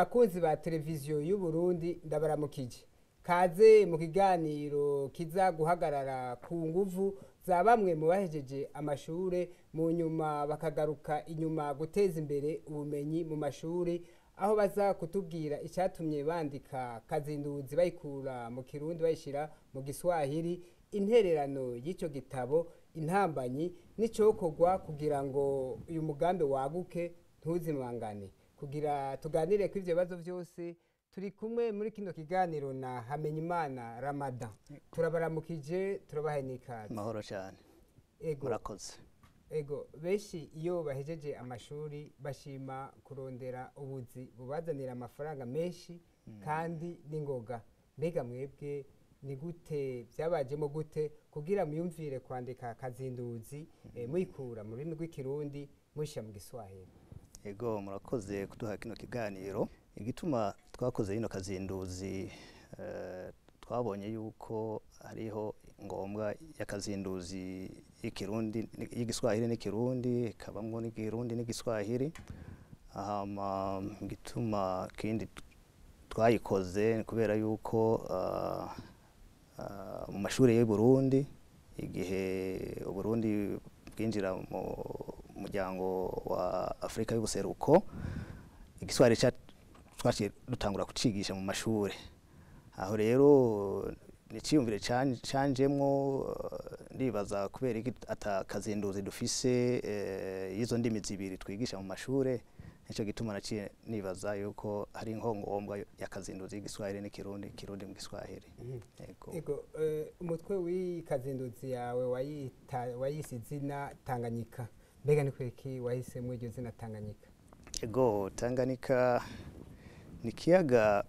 Bakunzi ba televiziyo y'u Burundi, ndabaramukije. Kaze mu kiganiro kiza guhagarara ku nguvu za bamwe mu bahejeje amashure, mu nyuma bakagaruka inyuma guteza imbere ubumenyi mu mashuri, aho baza kutubwira icyatumye bandika Kazinduzi bayikura mu Kirundi bayishira mu Giswahili, intererano y'icyo gitabo, intambanyi n'icokorwa kugira ngo uyu mugambi waguke ntuzimangane. Kugira tuganire ku ivyo bibazo byose, turi kumwe muri kino kiganiro na Hamenyimana Ramadan. Turabaramukije, turabahaye n'ikaze. Mahoro cyane. Ego. Murakoze. Ego, benshi iyo bahejeje amashuri bashima kurondera ubuzi bubazanira amafaranga menshi kandi n'ingoga. Mbega mwebwe ni gute byabajemo, gute kugira muyumvire kwandika Kazinduzi muyikura mu rurimi rw'Ikirundi muyishyira mu Giswahili? Ego, murakoze kuduha kino kiganiro. Igituma twakoze ino Kazinduzi, twabonye yuko hariho ngombwa y'akazinduzi y'ikirundi, y'igiswahili n'ikirundi, ikabamwo n'ikirundi n'igiswahili. Hama igituma kindi twayikoze ni kubera yuko mu mashuri y'u Burundi, igihe Uburundi bwinjira mu muryango wa Afrika y'ubuseruko, igiswahili twaciye dutangura kucigisha mu mashuri. Aho rero niciyumvire canjemwo, ndibaza kubera iki ata kazinduzi dufise y'izo ndimi zibiri twigisha mu mashure. Nico gituma naciye nibaza yuko hari inkongombwa ya kazinduzi y'igiswahili n'ikirundi, Kirundi mu Giswahili. Yego. Ego, umutwe w'iyi kazinduzi yawe wayita, wayise izina Tanganyika. Mbega ni kweki wahisemo iryo zina Tanganyika? Ego, Tanganyika ni ikiyaga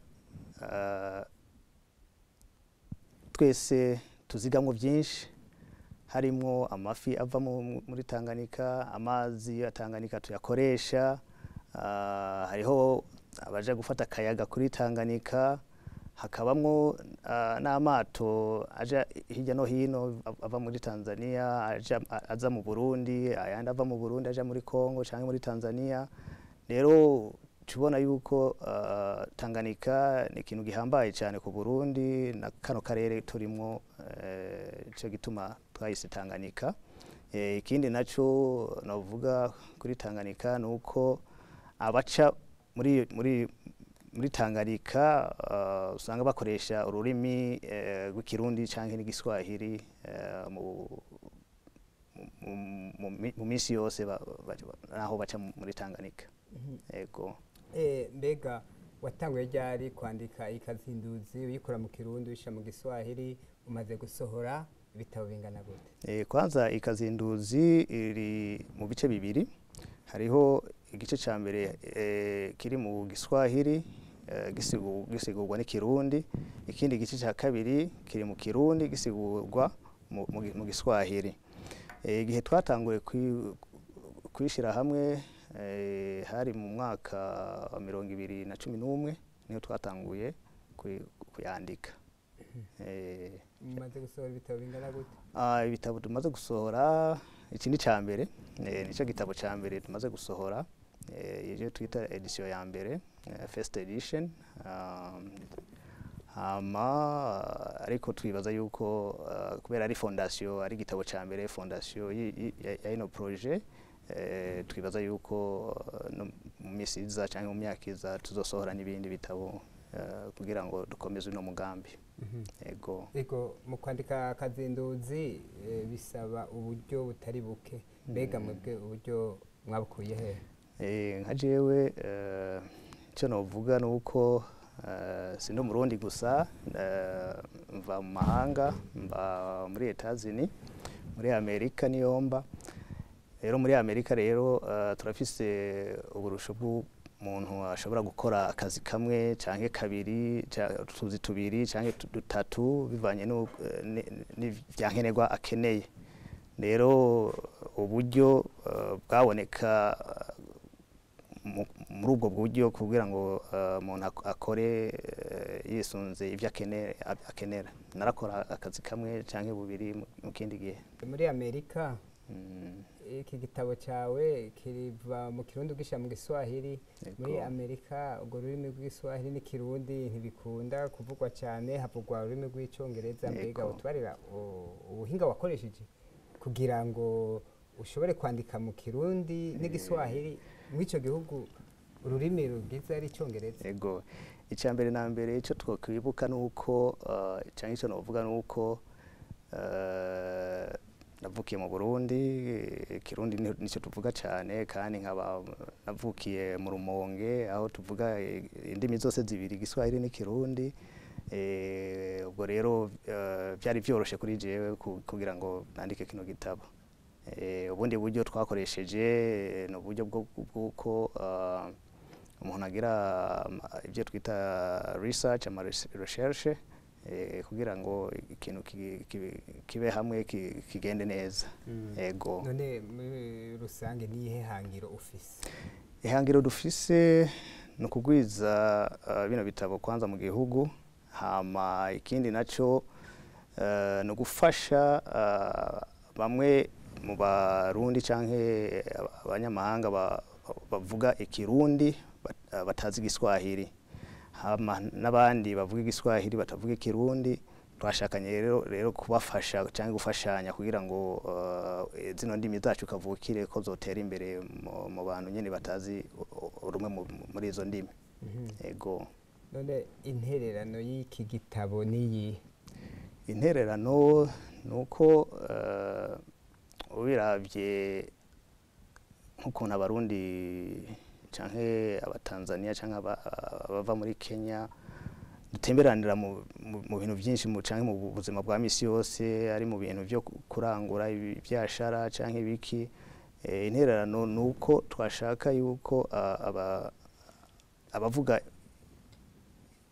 twese tuzigamwo byinshi, harimwo amafi ava muri Tanganyika, amazi ya Tanganyika tuyakoresha, hariho abaja gufata akayaga kuri Tanganyika, hakabamwo n'amato aja hirya no hino ava muri Tanzania aja aza mu Burundi, ayandi ava mu Burundi aja muri Congo canke muri Tanzania. Rero tubona yuko Tanganyika ni ikintu gihambaye cyane ku Burundi na kano karere turimwo, ico gituma twayise Tanganyika. Ikindi naco novuga kuri Tanganyika ni uko abaca muri Tanganyika usanga bakoresha ururimi rw'ikirundi canke n'igiswahili mu minsi yose naho baca muri Tanganyika. Ego. Mbega watanguye ryari kwandika ikazinduzi uyikora mu Kirundi uyishyira mu Giswahili? Umaze gusohora ibitabo bingana gute? Kwanza ikazinduzi iri mu bice bibiri. Hariho igice ca mbere kiri mu Giswahili gisigurwa n'ikirundi, ikindi gice ca kabiri kiri mu Kirundi gisigurwa mu Giswahili. Igihe twatanguye kwishyira hamwe hari mu mwaka wa 2011, niho twatanguye kuyandika. Umaze gusohora ibitabo bingana gute? Ibitabo tumaze gusohora, iki ni ca mbere, nico gitabo ca mbere tumaze gusohora, iyo twita edition ya mbere, first edition. Hama ariko twibaza yuko kubera ari fondation, ari igitabo ca mbere fondation ya ino projet, twibaza yuko no mu misi iza canke mu myaka iza tuzosohora n'ibindi bitabo kugira ngo dukomeze uno mugambi. Ego. Ego, mu kwandika kazinduzi bisaba uburyo butari buke. Mbega mwebwe uburyo mwabukuye he? Nka jewe, icyo novuga ni uko sindi umurundi gusa, mva mu mahanga, mba muri Etats-Unis, muri Amerika niyo mba. Rero muri Amerika rero turafise uburusho bw'umuntu ashobora gukora akazi kamwe canke kabiri, utuzi tubiri canke dutatu, bivanye n'ivyankenerwa akeneye. Rero uburyo bwaboneka muri ubwo buryo kugira ngo umuntu akore yisunze ivyo akenera. Narakora akazi kamwe canke bubiri mu kindi gihe. Muri Amerika. Iki gitabo cyawe kiriva mu Kirundi ugishyira mu Giswahili. Muri Amerika urwo rurimi rw'Igiswahili n'ikirundi ntibikunda kuvugwa cyane, havugwa ururimi rw'Icyongereza. Mbega utubarira ubuhinga wakoresheje kugira ngo ushobore kwandika mu Kirundi n'Igiswahili muri icyo gihugu ururimi rugize ari Icyongereza? Ego, icya mbere na mbere icyo twakwibuka ni uko cyangwa icyo navuga ni uko navukiye mu Burundi, Kirundi nicyo tuvuga cyane, kandi nkaba navukiye mu Rumonge aho tuvuga indimi zose zibiri, Igiswahili n'ikirundi. Ubwo rero byari byoroshe kuri jewe kugira ngo nandike kino gitabo. Ubundi buryo twakoresheje ni uburyo bw'uko umuntu agira ibyo twita research, ama recherche, kugira ngo ikintu kibe hamwe, kigende neza. Ego. None muri rusange niyihe hangiro ufise? Ihangiro dufise ni ukugwiza bino bitabo kwanza mu gihugu, hama ikindi naco ni ugufasha bamwe mu Barundi canke abanyamahanga bavuga Ikirundi batazi Igiswahili, hama n'abandi bavuga Igiswahili batavuga Ikirundi. Twashakanye rero kubafasha cyangwa gufashanya kugira ngo zino ndimi zacu kavukire ko zotera imbere mu bantu nyene batazi rumwe muri izo ndimi. Ego. None intererano y'iki gitabo niyi? Intererano nuko ubiravye nk'ukuntu Abarundi canke Abatanzania canke abava muri Kenya dutemberanira mu bintu byinshi canke mu buzima bwa misi yose, ari mu bintu byo kurangura ibyashara canke ibiki. Intererano nuko twashaka yuko abavuga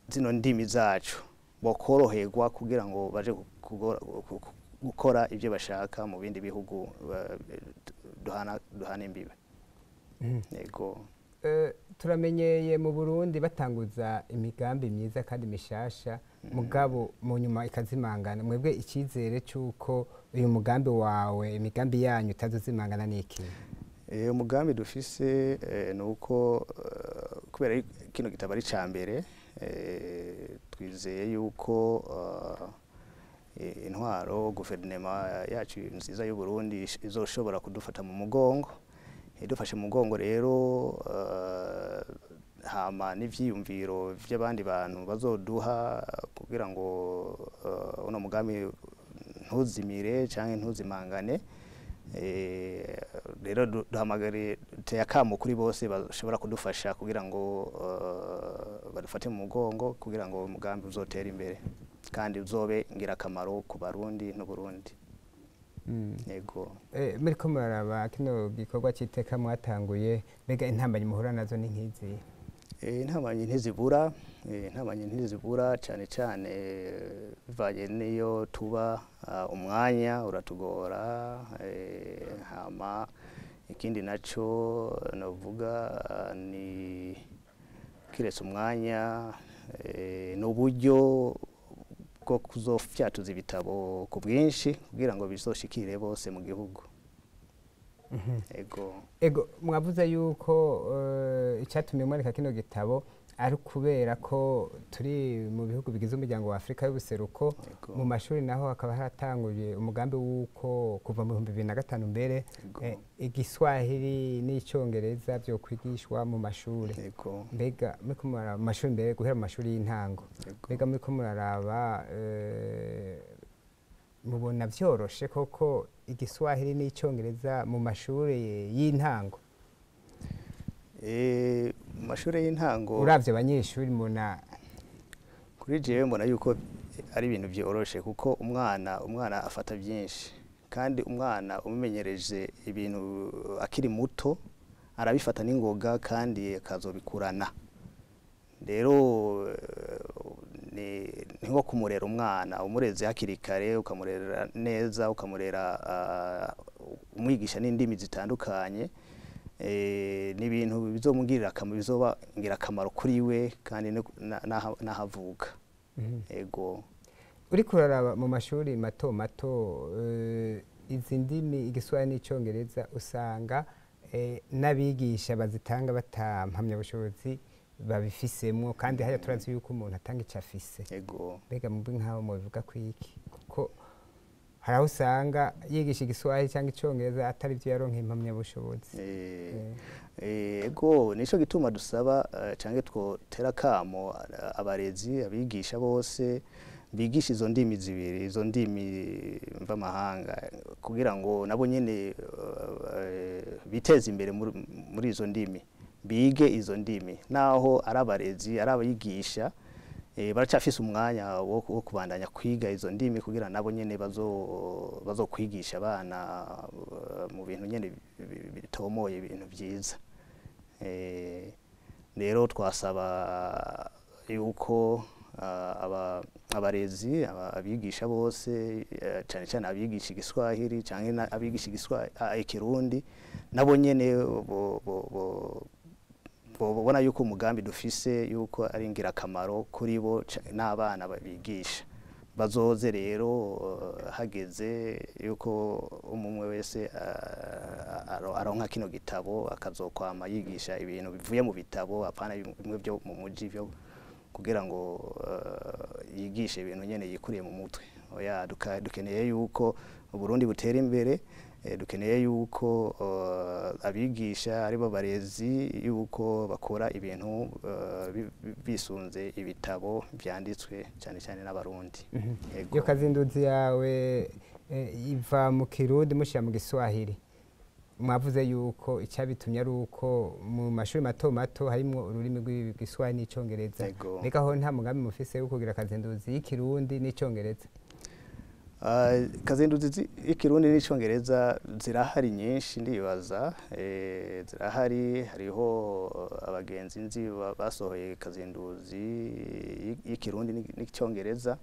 zino ndimi zacu bokoroherwa kugira ngo baje gukora ibyo bashaka mu bindi bihugu duhana imbibe. Yego. Turamenyeye mu Burundi batanguza imigambi myiza kandi mishasha, mugabo mu nyuma ikazimangana. Mwebwe icyizere cy'uko uyu mugambi wawe, imigambi yanyu itazozimangana ni iki? Umugambi dufise ni uko kubera kino gitabo ari ca mbere, twizeye yuko intwaro guverinoma yacu nziza y'u Burundi izoshobora kudufata mu mugongo. Idufashe mu mugongo rero, hama n'ivyiyumviro vy'abandi bantu bazoduha kugira ngo uno mugambi ntuzimire canke ntuzimangane. Rero duhamagare, duteye akamo kuri bose bashobora kudufasha kugira ngo badufate mu mugongo kugira ngo umugambi uzotere imbere kandi uzobe ngirakamaro ku Barundi n'Uburundi. Yego. Muriko muraraba kino gikorwa c'iteka mwatanguye, mbega intambanyi muhura nazo ni nkizi? Intambanyi ntizibura, intambanyi ntizibura cyane cyane bivanye n'iyo tuba, umwanya uratugora, hama ikindi naco novuga ni kiretse umwanya, n'uburyo bwo kuzofyatuza ibitabo ku bwinshi kugira ngo bizoshikire bose mu gihugu. Ego. Ego, mwavuze yuko icyatumye mwereka kino gitabo ari kubera ko turi mu bihugu bigize umuryango wa Afrika y'ubuseruko, mu mashuri naho hakaba haratanguye umugambi w'uko kuva mu 2005 mbere Igiswahili n'Icyongereza byo kwigishwa mu mashuri. Mbega muriko muraraba mu mashuri mbere guhera mu mashuri y'intango, mbega muriko muraraba mubona vyoroshe koko Igiswahili n'Icyongereza mu mashuri y'intango? Mu mashuri y'intango uravye abanyeshuri mbona kuri jewe mbona yuko ari ibintu vyoroshe, kuko umwana afata byinshi, kandi umwana umumenyereje ibintu akiri muto arabifata n'ingoga kandi akazobikurana. Rero ni nko kumurera umwana, umureze hakiri kare, ukamurera neza, ukamurera umwigisha n'indimi zitandukanye, n'ibintu bizomugirira akamaro, bizoba ngirakamaro kuri we kandi n'ahavuka. Ego. Uriko uraraba mu mashuri mato mato, Izi ndimi, Igiswahili n'Icyongereza, usanga n'abigisha bazitanga bata mpamyabushobozi babifisemwo, kandi hariya turazi yuko umuntu atanga icyo afise. Mbega mubwi nk'aho mubivuga ku iki? Kuko hari aho usanga yigisha Igiswahili cyangwa Icyongereza atari byo yaronka impamyabushobozi. Ego, nico gituma dusaba canke twotera kamo abarezi, abigisha bose bigisha izo ndimi zibiri, izo ndimi mvamahanga, kugira ngo nabo nyene biteze imbere muri izo ndimi, bige izo ndimi. Naho ari abarezi, ari abigisha, baracafise umwanya wo kubandanya kwiga izo ndimi, kugira nabo nyene bazokwigisha abana mu bintu nyene bitomoye, ibintu vyiza. Rero twasaba yuko abarezi, abigisha bose, cane cane abigisha Igiswahili canke abigisha Ikirundi, nabo nyene bobona yuko umugambi dufise yuko ari ingirakamaro kuri bo n'abana babigisha. Bazoze rero hageze yuko umwe wese aronka kino gitabo, akazokwama yigisha ibintu bivuye mu bitabo, apana bimwe byo mu muji byo kugira ngo yigishe ibintu nyene yikuriye mu mutwe. Oya, dukeneye yuko Uburundi butera imbere, dukeneye yuko abigisha aribo barezi yuko bakora ibintu bisunze ibitabo vyanditswe cyane cyane n'Abarundi. Yego. Iyo kazinduzi yawe iva mu Kirundi mushyira mu Giswahili, mwavuze yuko icyabitumye ari uko mu mashuri mato mato harimo ururimi rw'Igiswahili n'Icyongereza. Yego. Mbega ho nta mugambi mufise wo kugira kazinduzi y'Ikirundi n'Icyongereza? Kazinduzi y'Ikirundi n'Icyongereza zirahari nyinshi, ndibaza zirahari. Hariho abagenzi nzi basohoye kazinduzi y'Ikirundi n'Icyongereza,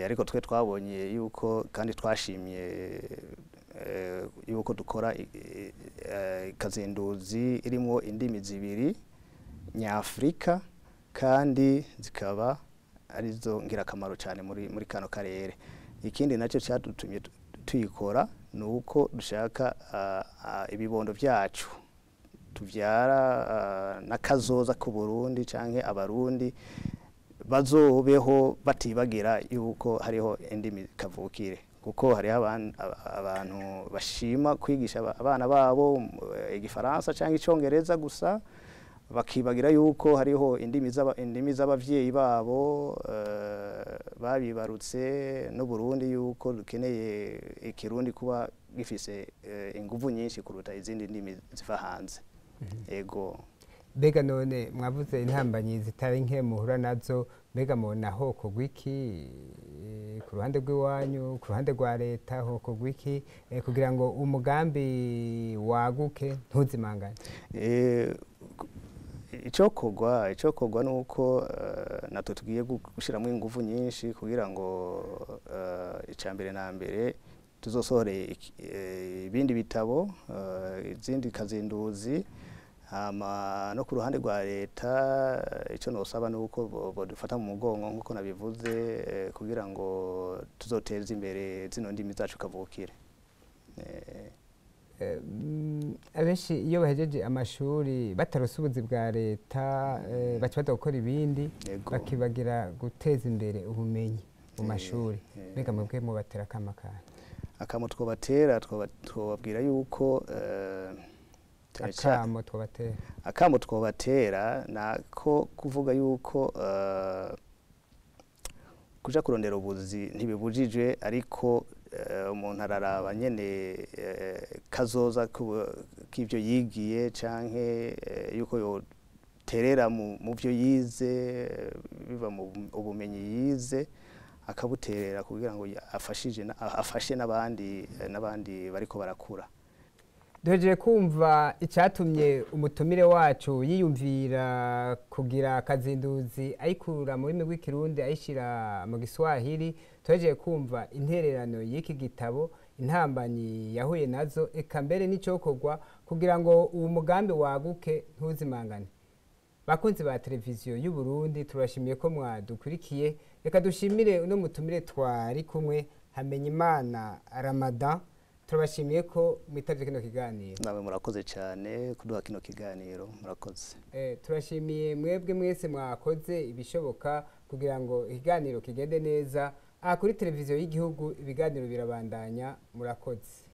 ariko twe twabonye yuko kandi twashimye yuko dukora kazinduzi irimo indimi zibiri nyafurika, kandi zikaba arizo ngirakamaro cyane muri kano karere. Ikindi nacyo cyadutumye tuyikora ni uko dushaka ibibondo byacu tubyara n'akazoza ku Burundi canke Abarundi bazobeho batibagira yuko hariho indimi kavukire, kuko hariho abantu bashima kwigisha abana babo Igifaransa canke Icongereza gusa, bakibagira yuko hariho indimi z'abavyeyi babo babibarutse no Burundi, yuko dukeneye Ikirundi kuba gifise inguvu nyinshi kuruta izindi ndimi ziva hanze. Ego. Mbega none mwavuze intambanyi zitari nke muhura nazo, mbega mubona hokorwa iki ku ruhande rw'iwanyu, ku ruhande rwa leta hokorwa iki kugira ngo umugambi waguke ntuzimangane? Icokorwa nuko natwe tugiye gushiramo inguvu nyinshi kugira ngo icya mbere na mbere tuzosohore ibindi bitabo, izindi kazinduzi. Hama no ku ruhande rwa leta, icyo nosaba ni uko bodufata mu mugongo nk'uko nabivuze, kugira ngo tuzoteze imbere zino ndimi zacu kavukire. Abenshi iyo bahejeje amashuri batarose ubuzi bwa leta, baca baja gukora ibindi, bakibagira guteza imbere ubumenyi mu mashuri. Mbega mwebwe mubatera akamo kahe? Akamo twobatera, twobabwira yuko cane cane Akamo twobatera. Akamo twobatera nako kuvuga yuko kuja kurondera ubuzi ntibibujijwe, ariko umuntu araraba nyene kazoza k'ivyo yigiye, canke yuko yoterera mu vyo yize, biva mu ubumenyi yize, akabuterera kugira ngo afashe n'abandi bariko barakura. Duhejeje kumva icyatumye umutumire wacu yiyumvira kugira akazinduzi ayikura mu rurimi rw'Ikirundi ayishyira mu Giswahili. Tuhejeje kumva intererano y'iki gitabo, intambanyi yahuye nazo, eka mbere n'icyokorwa kugira ngo uwo mugambi waguke ntuzimangane. Bakunzi ba Televiziyo y'u Burundi, turashimiye ko mwadukurikiye. Reka dushimire uno mutumire twari kumwe, Hamenyimana Ramadan. Turabashimiye ko mwitavye kino kiganiro. Nawe murakoze cyane kuduha kino kiganiro, murakoze. Turashimiye mwebwe mwese mwakoze ibishoboka kugira ngo ikiganiro kigende neza. Aha kuri televiziyo y'igihugu ibiganiro birabandanya. Murakoze.